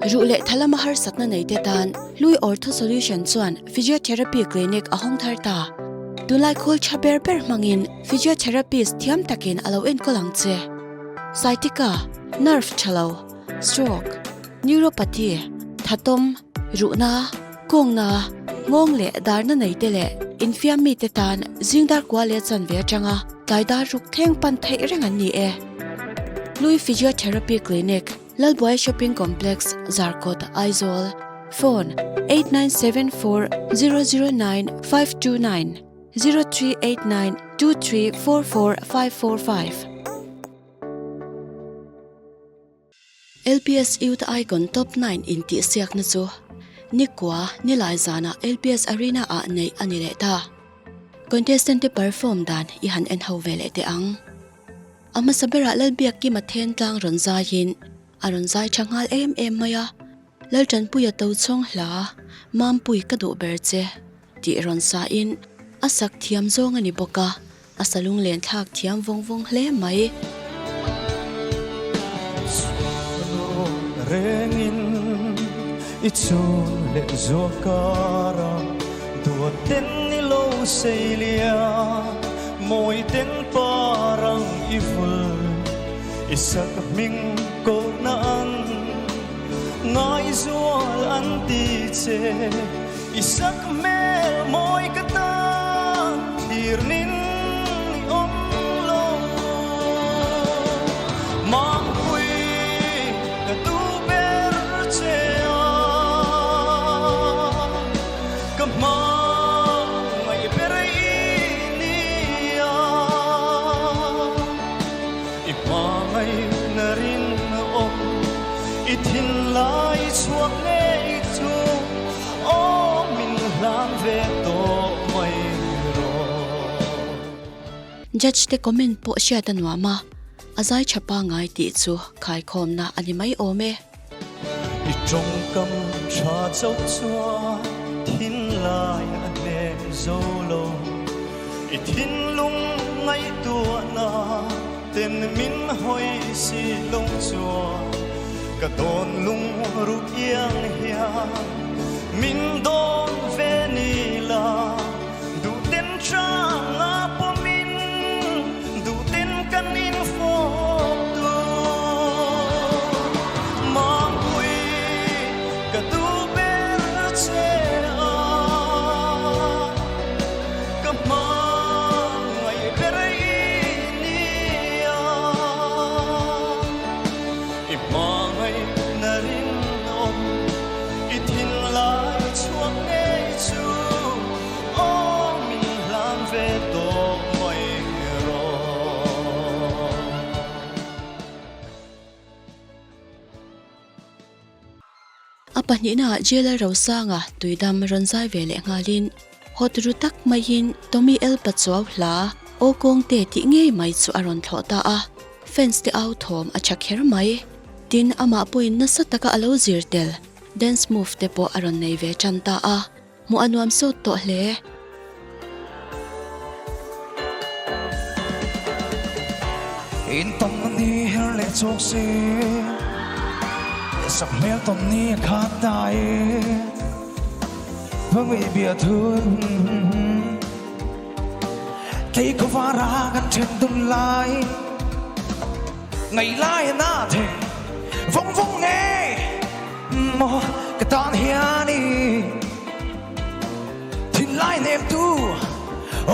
Ruh leh tha lama harsatna nei te tan Hlui Ortho Solution chuan Physiotherapy Clinic a hawng thar ta. Tunlai khawl tha ber ber hmangin Physiotherapist thiam takin a lo enkawl ang che. Sciatica, Nerve tha lo, Stroke, Neuropathy, Thatawm, Ruhna, Kawngna, nghawng leh darna nei te leh infiam mite tan zing dar kua leh chanve atanga tlai dar ruk thleng pan theih reng an ni e. Hlui Physiotherapy Clinic, Lalbuai Shopping Complex, Zarkawt, Aizawl, Phone, 8974 009 529 0389 2344 545. LPS Youth Icon Top 9 intihsiakna chu Nikua Nilai zanah LPS Arena ah neih a ni leh ta. Contestant te perform dan i han en ho ve leh teh ang. A hmasa berah Lalbiakkima then tlang rawn zaiin a rawn zai tha nghal em em mai a, Laltanpuia Tochhawng hla Mampui ka duh ber che tih rawn sain a sak thiam zawng a ni bawk a, a sa lunglen thlak thiam vawng vawng hle mai. Chhuanawm rengin i chhun leh zuah kara duat ten i lo sei lia mawi ten parang i vul i sak hming kohna an Ngaizual an ti che i sak hmel mawi ka tan thirnin i awm lo. Mangpui ka duh ber che a, ka hmangaih ber i ni a, i hmangaih na rinawm. I thinlai chhuak ngei chu aw min hlan ve tawh mai rawh. Judge te comment pawh hriat a nuam a, a zai tha pangai tih chu khaikhawmna a ni mai awm e. I tawngkam tha chauh chuan thinlai a hnem zo lo, i thinlung ngaihtuahna Ten min hawi si lo chuan ka dawn lung ruk iang hian min dawn ve ni la duh ten hranga pawmin duh ten kan infawp tur Mangpui ka duh ber che a ka hmangaih ber i nia i hmangaih na rinawm i thinlai chhuak ngei chu aw min hlan ve tawh mai rawh. A pahnihnaah Jailer Rosanga tuidam rawn zai ve leh nghalin hawt ru tak maiin Tommy El Pachuau hla Aw Kawngte tih ngei mai chu a rawn thlawh ta a, fans te au thawm a tha kher mai. Tin, amah pawhin nasa taka a lo zir tel dance move te pawh a rawn nei ve tan ta a, hmuh a nuam sawt tawh hle. In tawn na ni her leh chawk se Sak hmel tawn ni a khat ta e Vangwi bia thun Thei khawvara kan then dun lai Ngai lai na the vawng vawng nge Maw ka tan hian i Thinlai hnem tu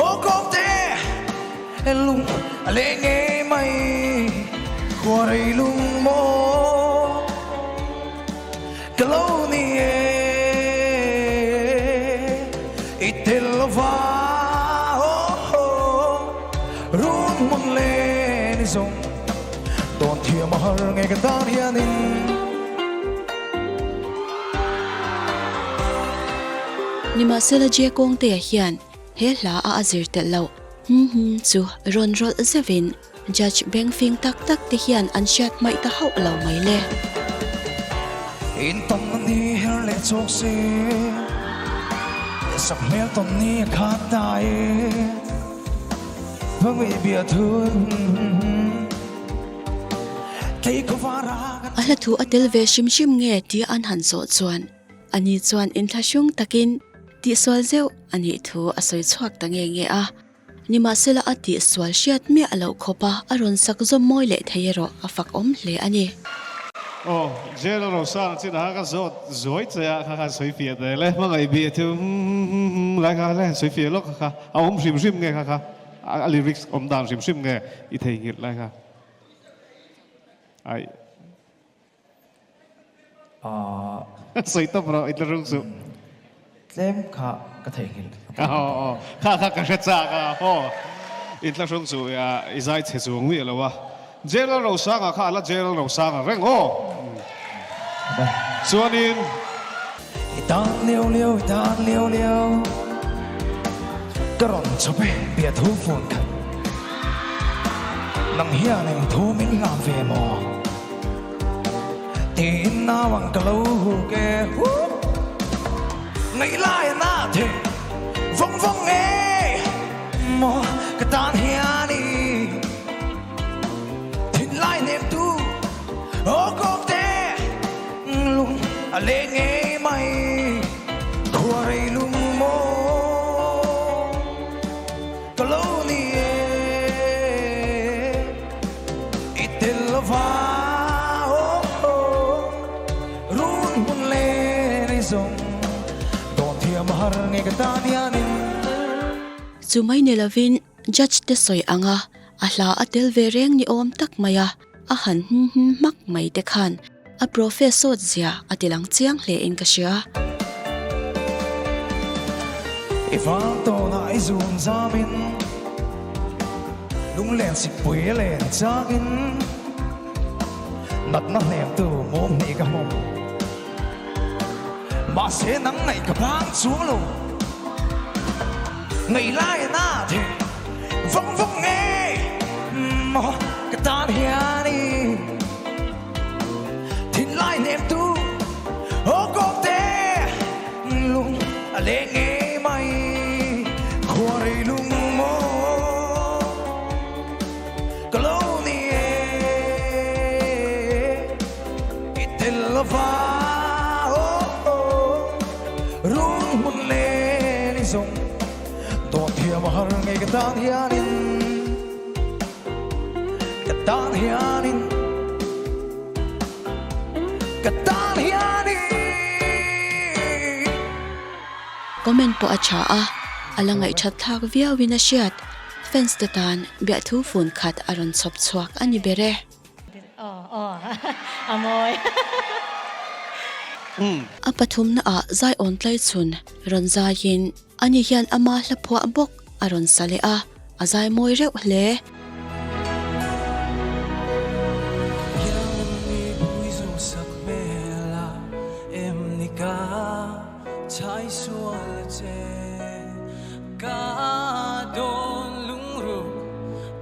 aw kawngte lung a leng ngei mai khua rei lung maw ka lo ni e i tel lova run hmun len i zawng tawn thiam a har nge ka tan hianin. Nimahsela J Kawngtea hian he hla a a zir telh loh hmm hmm chu rawn rawlh zeuhin Judge beng fing tak tak te hian an hriat hmaih ta hauh lo mai le. In tawn na ni her leh chawk se Sak hmel tawn ni a khat ta e Hmangaih bia thun A A hla thu a tel ve hrim hrim nge tia an han zawh chuan ani chuan inthlahrung takin tihsual zeuh a nih thu a sawi chhuak ta nge nge a. Nimahsela a tihsual hriat miah loh khawp a a rawn sak zawm mawi leh thei erawh a fak awm hle a ni. Aw, Jail a Rosang chin a ka zawt zuai che a kha khan sawi fiah tel e, hmangaih bih chu humm lai kha le sawi fiah lawk kha kha a awm hrim hrim nge kha kha a lyrics awm dan hrim hrim nge i theihnghilh lai kha ai. Sawi tawp rawh i tla rung suh. Tlem kha ka theihnghilh. Aw kha kha ka hre chak a aw i tla hrung suh i zai chhe chuang miah lo a. General Rosanga kha a la General Rosanga reng aw. Chuanin. I tan liau liau i tan liau liau ka rawn chawp e biathu phone khat nang hian eng thu min hlan ve maw tiin nau ang ka lo huk e hup ngaih lai a na thei vawng vawng e maw ka tan hian i thinlai hnem tu aw kawm te lung a leng ngei mai khua rei lung maw ka lo ni e i tel lova run hmun len ei zawng dawn thiam a har nge ka tan hianin. Chu mai ni lovin Judge te sawi anga a hla a tel ve reng ni awm tak mai a, a han hum hum hmak mai te khan a profe sawt zia a ti lang chiang hle in ka hria. I vang tawnah i zun zamin lunglen sikpui len changin natna hnemtu mum hnih ka hmu. Mahse nang ngaih ka bang chuang lo. Ngaih lai a na thei vawng vawng nge maw ka tan hian i thinlai hnem tu aw kawm te lung a leng ngei mai khua rei lung maw ka lo ni e i tel lova run hmun len i zawng Dawn thiam a har ngei ka tan hianin Ka tan hianin Ka tan hianin. Comment pawh a tha a, a la ngaihthat thlak viauin a hriat. Fans te tan biahthu fun khat a rawn chhawp chhuak a ni ber e. A pathumna ah zai awn tlai chhun rawn zaiin ani hian ama hla phuah bawk a rawn sa leh a, a zai mawi reuh hle.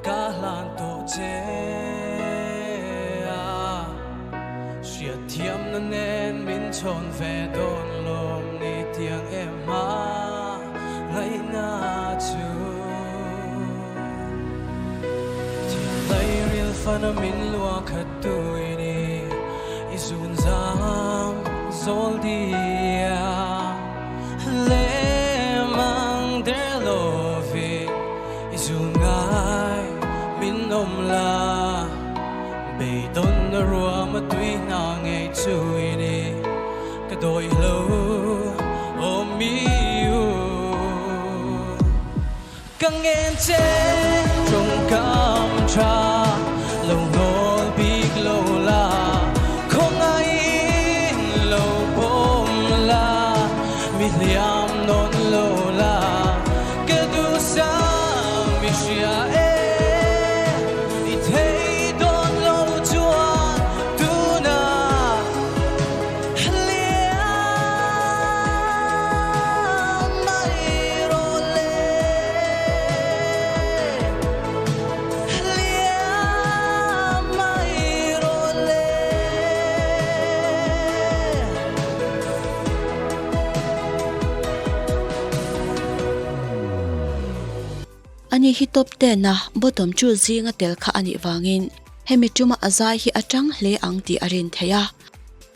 Ka hlan tawh che a, hriatthiamna nen min chhawn ve dawn lawm ni tiang em a ngaihna chu. Thinlai ril fana min lua khat tui ni i zun zam zawl dia lem ang der lovi. I zu ngai min awm la, beidawn na ruam a tui hna ngei chu i ni, ka dawi lo aw mi u. Ka ngen che tawngkam tha lo ngawl bik lo la, khawngaihin lo pawm la, mi hliam nawn lo la. Ka duhsam i hria e, i thei dawn lo chuan tuna hliam mai rawh le, hliam mai rawh le. Ani hi top ten a bottom chu zinga tel kha a nih vangin Hemi tuma a zai hi a tang hle ang tih a rin theih a,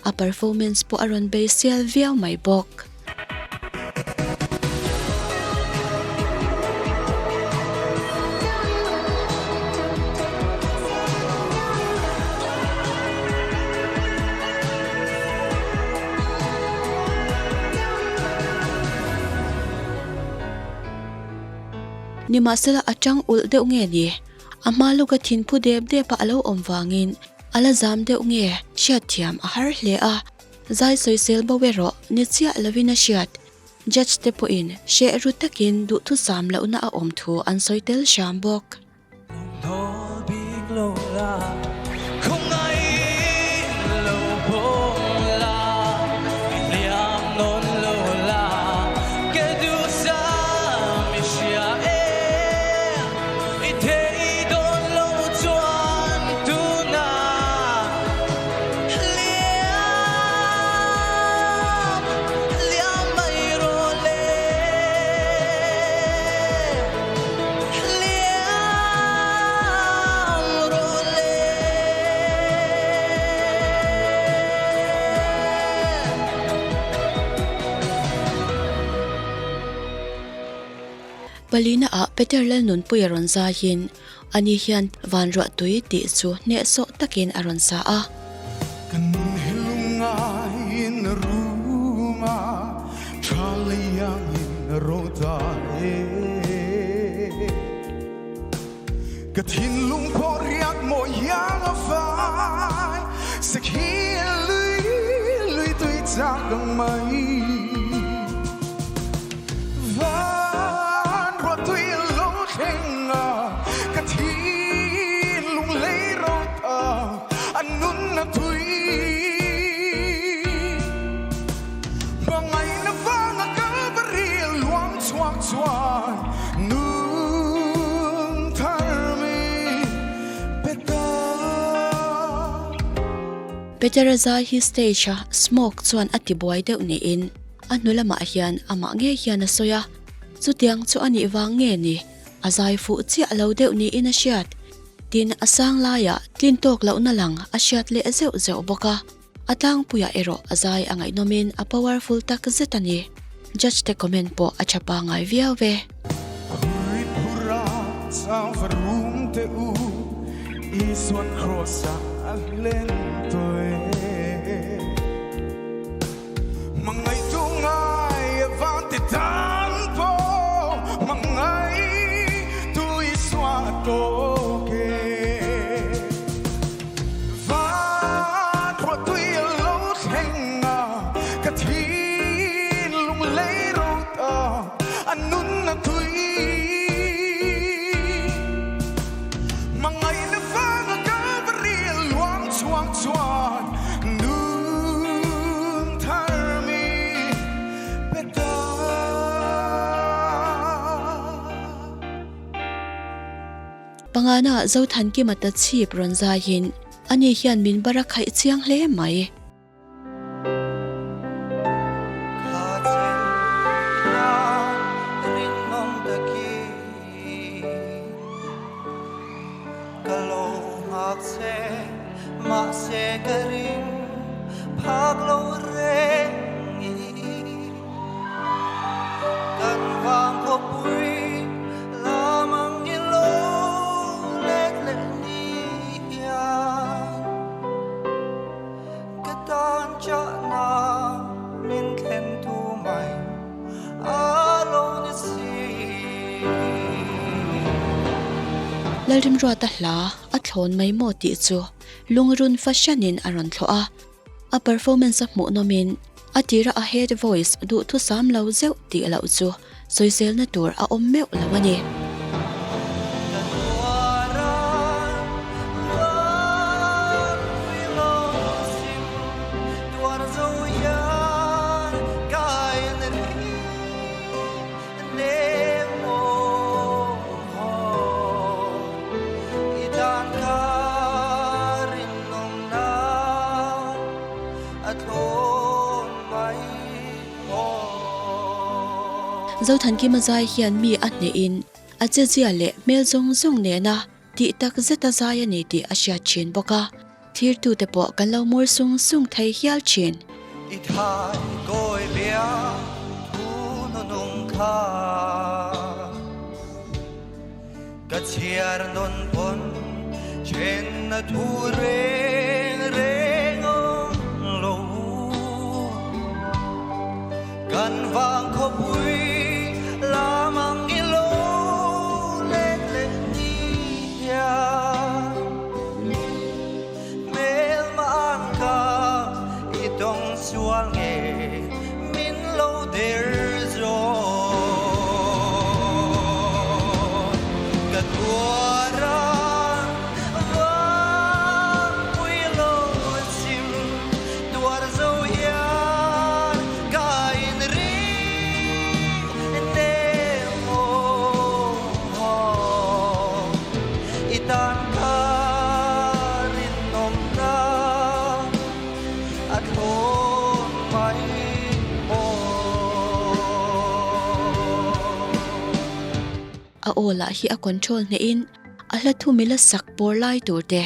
a performance pawh a rawn bei sial viau mai bawk. Nimahsela a tang ulh deuh nge ni? A hma lawka thinphu dep dep a a lo awm vangin a la zam deuh nge hriatthiam a har hle a, zai sawisel bo erawh ni chiah lovin a hriat. Judge te pawhin hreh ru takin duhthusam lohna a awm thu an sawi tel hram bawk. Palina ah Peter Lalnunpuia rawn zaiin ani hian van ruah tui tih chu hnehsawh takin a rawn sa a. Ka nun hi lungaiin a rum a, tha leiangin a rawh ta e. Ka thinlung pawh riak mawi hiang a fai, sakhi lui lui tui chak ang mai. Van ruah tui a lo thleng a, ka thinlung lei ro ta a nun a tui. Hmangaihna vanga Kalvari luang chhuak chuan nun thar mi pe ta. Petera zai hi stage a smoke chuan a tibuai deuh niin a hnu lamah hian amah ngei hian a sawi a, chutiang chu a nih vang nge ni a zai fuh chiah lo deuh niin a hriat. Tin, a sang laiah tlin tawk lohna lang a hriat leh zeuh zeuh bawk a. A tlangpuiah erawh a zai a ngaihnawmin a powerful tak zet a ni. Judge te comment pawh a tha pangngai viau ve. Rit phura chang va rum teh u, Isuan Kross-ah a hlen tawh e. Hmangaihtu ngai a van ti tan pawh, hmangaihtu Isua a tawk e. Van ruah tui a lo thleng a, ka thinlung lei ro ta a nun a tui. Hmangaihna vanga Kalvari a luang chhuak chuan nun thar mi pe ta. Pangana Zothankima ta chhip rawn zaiin ani hian min bar a khaih chiang hle mai. Ka tan chahna min thlen tu mai a lo ni si. Lalrimruata hla a thlawn mai maw tih chu lungrun fahranin a rawn thlawh a, a performance a hmuhnawmin a tira a head voice duhthusam lo zeuh tih loh chu Sawiselna tur a awm meuh lo a ni. Zothankima zai hian mi a hnehin a chezia leh hmel zawng zawng nena Tih tak zeta zai a ni tih a hriat thin bawk a, thirtute pawh kan lo mur sung sung thei hial thin. I thai kawi bia thu nunung kha ka chhiar nawn pawn then na thu reng reng awm lo. Kan vang khawpui lam ang i lo let leh ni hian hmelma ang ka i tawng sual nge min lo der zawk. Ka tuar a vangpui lo chim Tuar zo hian ka inring nem aw. I tan ka rinawmna a thlawn mai maw. A aw lah hi a control hnehin a hla thu mila sak pawr lai tur te,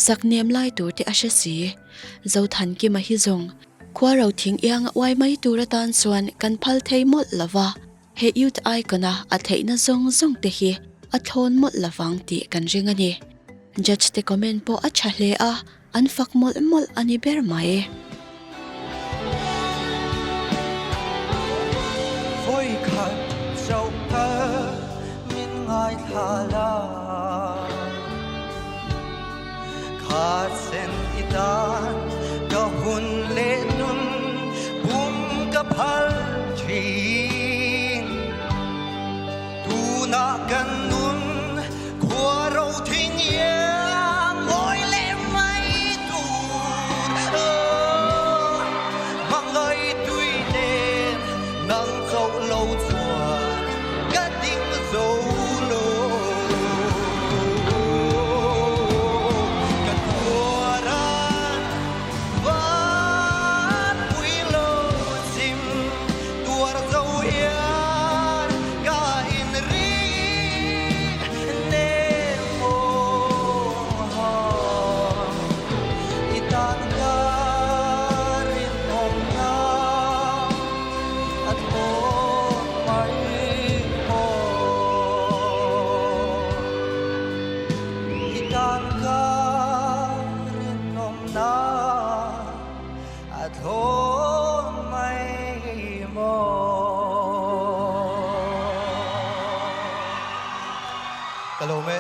sak nem lai tur te a hre si. Zothankima hi zawng khua ro thing ianga uai mai tur atan chuan kan phal thei mawlh lo va, he Youth Icon a a theihna zawng zawng te hi a thlawn mawlh lo vang tih kan ring a ni. Judge te comment pawh a tha hle a, an fak mawlh mawlh a ni ber mai. Vawikhat chauh kal min ngaithla la. Kha sen i tan ka hun leh nun pum ka phal thin. Tunah kan nun khua ro thing iang ngawi leh mai tur. Hmangaih tui nen nang chauh lo chuan ka ding zo lo. Ka tuar a van pui lo chim tuar zo hian ka inring nem aw. I tan ka rinawm na a thlawk mai maw. I tan ka rinawm na a thlawk mai maw. Ka lawm e.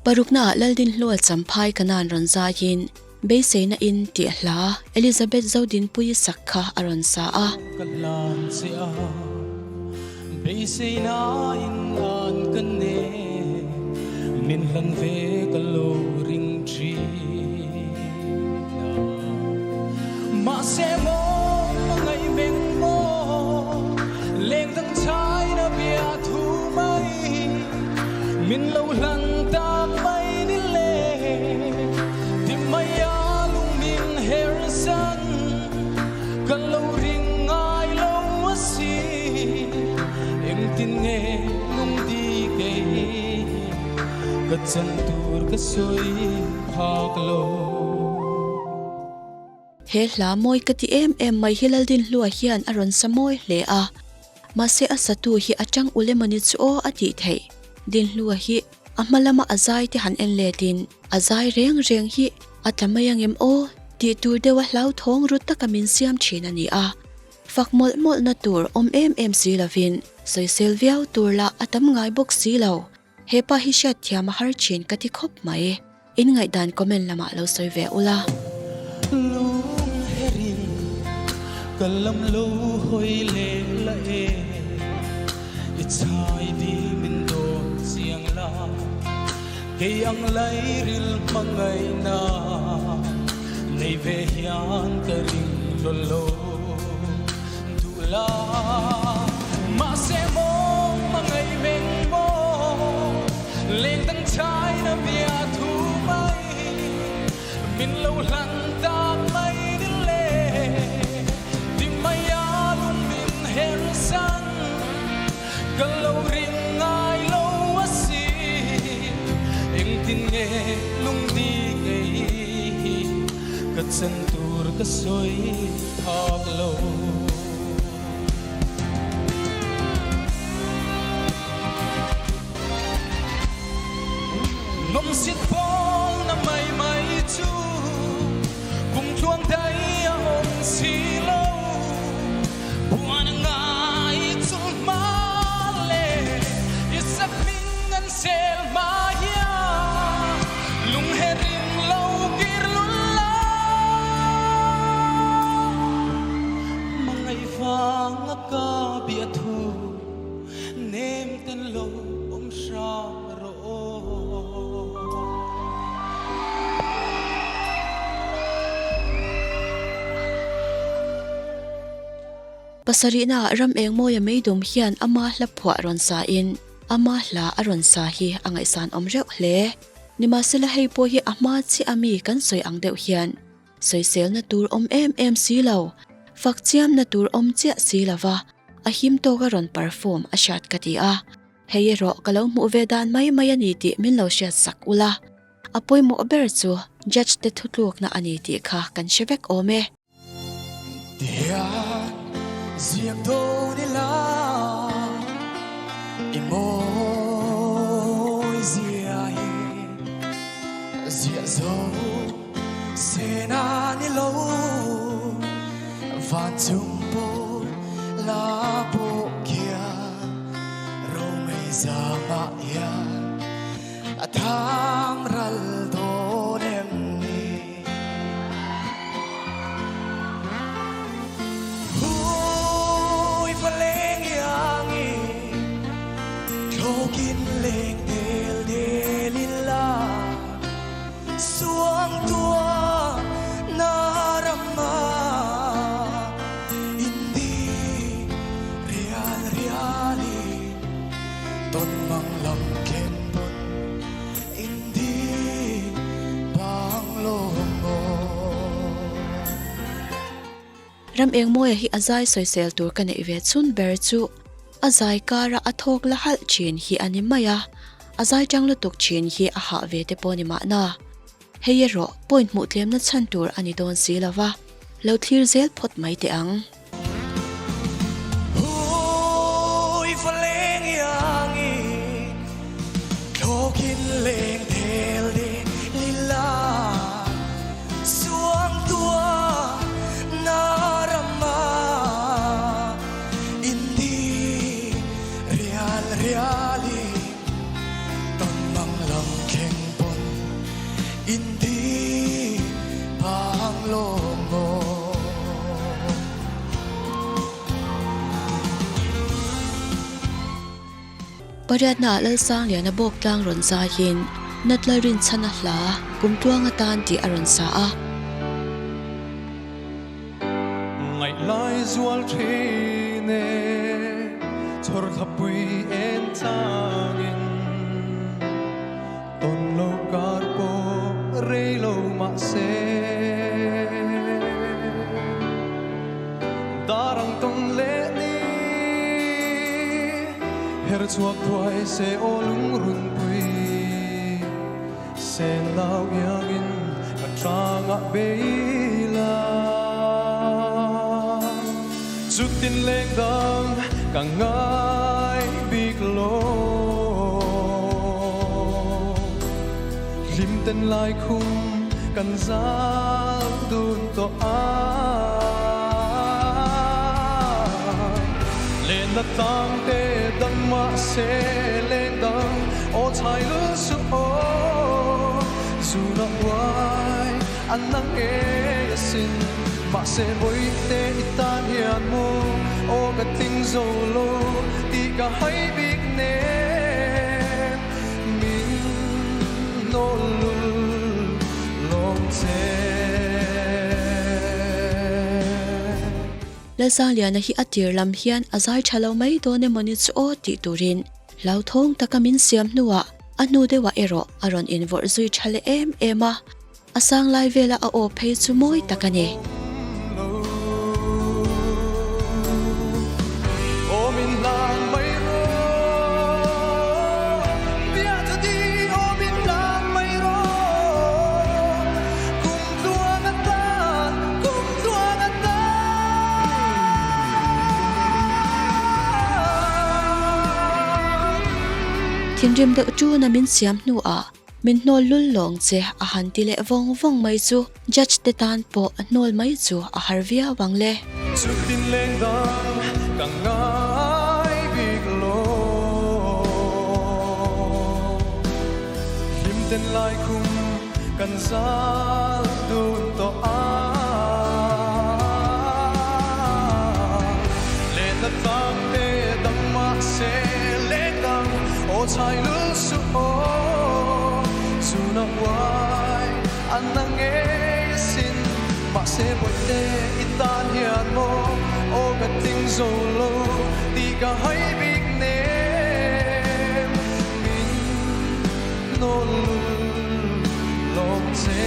Paruknaah Laldinhlua Champhai Kanan rawn zaiin Beiseina in tih hla Elizabeth Zodinpuii sak kha a rawn sa a. Ka hlan che a, beiseina in an ka nen, min hlan ve ka lo ring thin a. Mahse maw hmangaih meng maw, leng dang chhaina bia thu mai. Min lo hlan tak mai ni le, ti mai a lung min her san, ka lo ring ngai lo a si, engtin nge lung di kei, ka chan tur ka sawi phak lo. He hla mawi ka ti em em mai hi Laldinhlua hian a rawn sa mawi hle a, mahse a satu hi a tang ul emawni chu aw a tih theih. Dinhlua hi a hma lama a zai te han en letin a zai reng reng hi a tla mai angem aw tih tur deuha hlauthawng ru taka min siam thin a ni a. Fak mawlh mawlhna tur awm em em si lovin sawisel viau tur lah a tam ngai bawk si lo. He pa hi hriat thiam a har thin ka ti khawp mai. In ngaihdan comment lamah lo sawi ve ula. Lung herin ka lam lo hawi leh la e, i chhai di min dawn chiang la, kei ang lairil hmangaihna nei ve hian ka ring hlawl lo duh la. Mahse maw hmangaih meng maw leng dang chhaina bia thu mai min lo hlan tak mai ni le ti mai a lung min her san ka lo ring ngai lo a si. sawi phak lo. Nawmsit pawl na mai mai chu kum tluang dai a awm si lo. Buan ngai chu hma le i sak hming an sel hma hian lung he ring lo kir lul la. Mangai vang a ka bia thu nem ten lo awm hram rawh aw. Pasarihna ah ram eng mawia meidum hian ama hla phuah rawn sa in ama hla a rawn sa hi a ngaihsan awm reuh hle. Nimahsela hei pawh hi a hma chiah ami kan sawi ang deuh hian Sawiselna tur awm em em si lo, fak chiamna tur awm chiah si lova a him tawk a rawn perform a hriat ka ti a, hei erawh ka lo hmuh ve dan mai mai a ni tih min lo hriat sak ula, a pawimawh ber chu judge te thutlukna a ni tih kha kan hre vek awm e. Tihian ziak dawn ila i mawi zia hi ziah zo Sena ni lo van chung pawh la pawh khian romei zangah hian a thang ral dawn em ni? Hui va leng iangin thlawkin leng del del ila. Suang tua na rama indi rial riali tawn mang lam khen pawn indi bang lawm maw. Ram Engmawia hi a zai sawisel tur ka neih ve chhun ber chu a zai kara a thawk la halh thin hi a ni mai a, a zai tang lutuk thin hi a hah ve te pawh ni mahna. Hei erawh point hmuh tlemna chhan tur a ni dawn si lo va, lo thlir zel phawt mai teh ang. Hui fa leng iangin thlawkin leng thel ding lila suang tua na rama indi rial riali ton mang lam kheng pawn indi bang lawm maw. Pariatnaah Lalsangliana bawk tlang rawn zaiin Natla Rinchhana hla kum tluang atan tih a rawn sa a. Ngaihlai zual thin e, chhawr thlapui en changin tawn lo kar pawh rei lo mahse dar ang tawng leh ni her chhuak thuai se aw lungrunpui sen lau iangin ka tlangah beila chutin leng dang ka ngai bik lo hlim ten lai khum kan zal dun tawh a lenna tlang te dang mahse leng dang aw chhai lul suh aw zuna huai an nang ngei asin mahse vawi te i tan hian maw aw ka tling zo lo tih ka hai bik nen min nawl lul lawm che. Lalsangliana hi a tir lam hian a zai tha lo mai dawn emaw ni chu aw tih turin hlauthawng taka min siam hnuah a hnu deuhah erawh a rawn invawrh zui tha leh em em a. A sang lai vela a aw phei chu mawi tak a ni. Thinrim deuh ṭuna min siam hnuah min hnawl lul lawng che a han ti leh vawng vawng mai chu judge te tan pawh hnawl mai chu a har viau ang le. Chutin leng dang ka ngai bik lo. Hlim ten lai khum kan zal dun tawh a. Lehna tlang te dang mahse leng dang aw chhai lul suh aw. Zuna uai an na ngei asin mahse bawihte i tan hian maw aw ka tling zo lo tih ka hai bik nem min nawl lul lawm che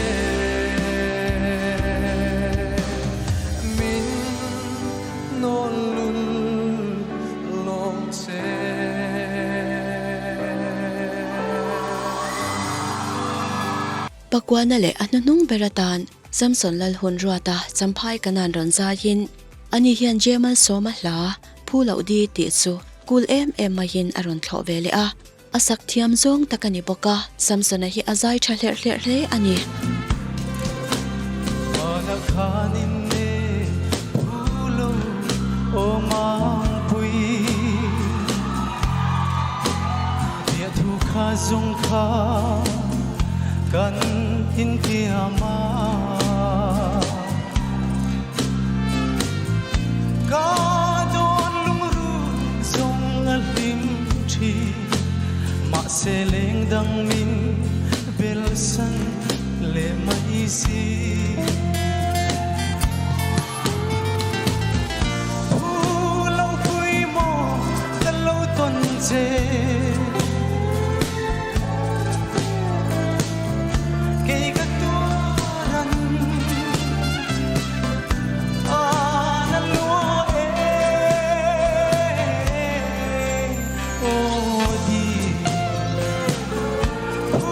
min nawl lul lawm che. Pakuana leh a hnuhnung ber atan Samson Lalhunruata Champhai Kanan rawn zaiin ani hian Jemal Sawma hla Phu Loh Di tih chu cool em em maiin a rawn thlawh ve leh a. A sak thiam zawng tak a ni bawk a, Samsona hi a zai tha hlerh hlerh hle a ni. Hmana khanin e phu lo aw mangpui Biathu kha zung kha kan intiam a. Ka dawn lungrun zawng a hlim thin, mahse leng dang min belsan leh mai si. Phu lo pui maw ka lo tawn che. Kei ka tuar an an a lua e aw di Phu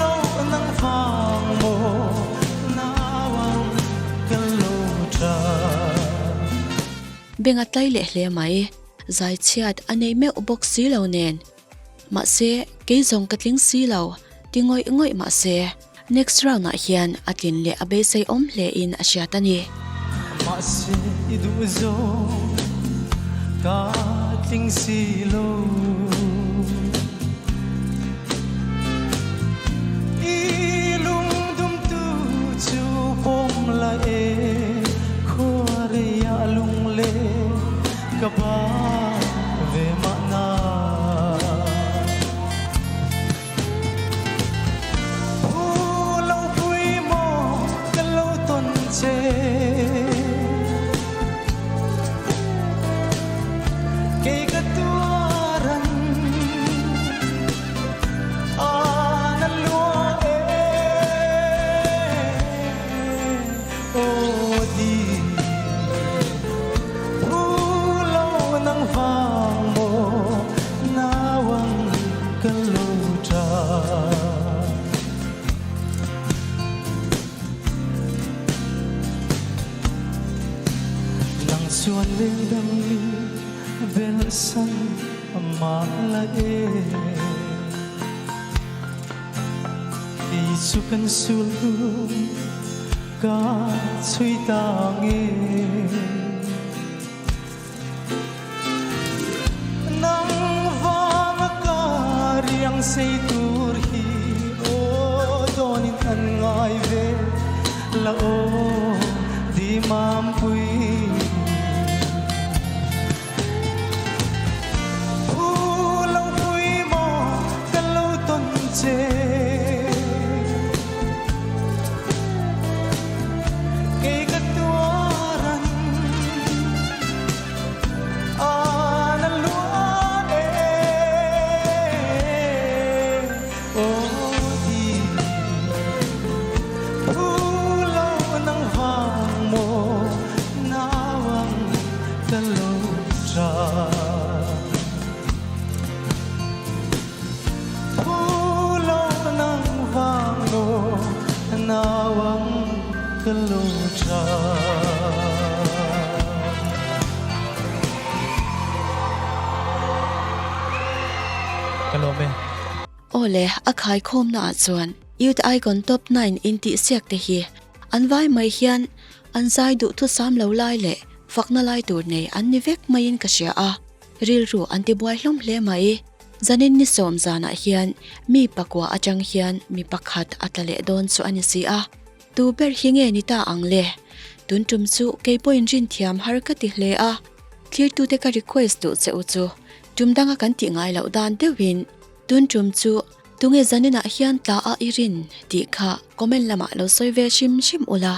lo nang vang maw nau ang ka lo tha. Beng a tlai leh hle mai, zai chhiat a nei meuh bawk si lo nen. Mahse, kei zawng ka tling si lo, ti ngawih ngawih mahse, next round ah hian a tlin leh a beisei awm hle in a hriat a ni. Mahse i duh zawng ka tling si lo. I lungdum tu chu pawm la e, khua rei ah lungle Ka ba ve mahna. Phu lo pui maw ka lo tawn che. Kei ka tuar an a na lua e aw di. Phu lo nang vang maw nau ang ka lo ta. Nang chuan leng dang mi velsan mah la e. Kei chu kan sul hnu ka chhui ta nge. Nang vang a ka riang sei tur hi aw dawnin an ngai ve la aw di mampui. Phu lo pui maw ka lo tawn che. Kei ka tuar an a na lua e aw ti. Phu lo nang vang maw. lawm e. Aw le, a khaikhawmna ah chuan Youth Icon Top 9 intihsiak te hi an vai mai hian an zai duh thusam lo lai leh fakna lai tur nei an ni vek maiin ka hria a, rilru an tibuai hlawm hle mai. Zanin ni sawm zanah hian mi pakua atang hian mi pakhat a tla leh dawn chu a ni si a. Tu ber hi nge ni ta ang le? Tun tum chu kei pawhin rin thiam har ka ti hle a, thlirtute ka request duh che u chu tum danga kan tih ngai loh dan deuhin tun tum chu tunge zaninah hian tla a i rin tih kha comment lamah lo sawi ve hrim hrim ula,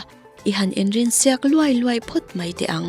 i han inrin siak luai luai phawt mai teh ang.